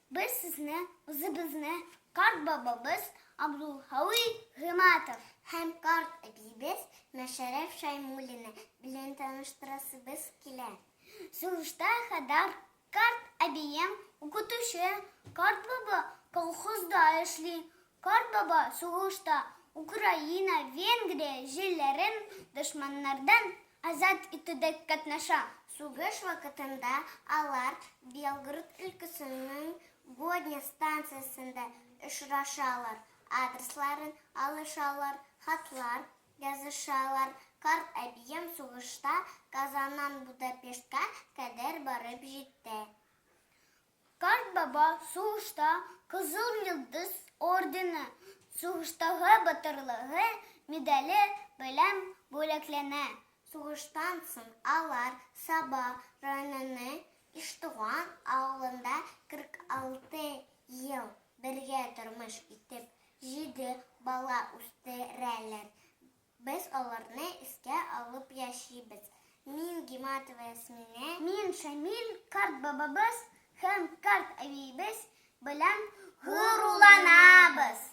Без сезне үзебезне карт бабабыз Абдулхави Гыйматов һәм карт әбиебез Мәшәрәф Шәймуллина белән таныштырасыбыз килә. Сугышта кадәр карт әбием укытучы, карт баба колхозда эшли. Карт баба сугышта Украина, Венгрия җирләрен дошманнардан азат итүдә катнаша. Сугыш вакытында алар Белгород өлкәсенең Годня станциясендә очрашалар, адресларын алышалар, хатлар язышалар. Карт әбием сугышта Казаннан Будапештка кадәр барып җитте. Карт баба сугышта Кызыл Йолдыз ордены, Сугыштагы батырлыгы медале белән бүләкләнә. Сугыштан соң алар Саба районының Иштуган авылында 46 ел бергә тормыш итеп, җиде бала үстерәләр. Без аларны искә алып яшибез. Мин, Гиматова Ясминә. Мин, Шамил, карт бабабыз һәм карт әбиебез белән горурланабыз.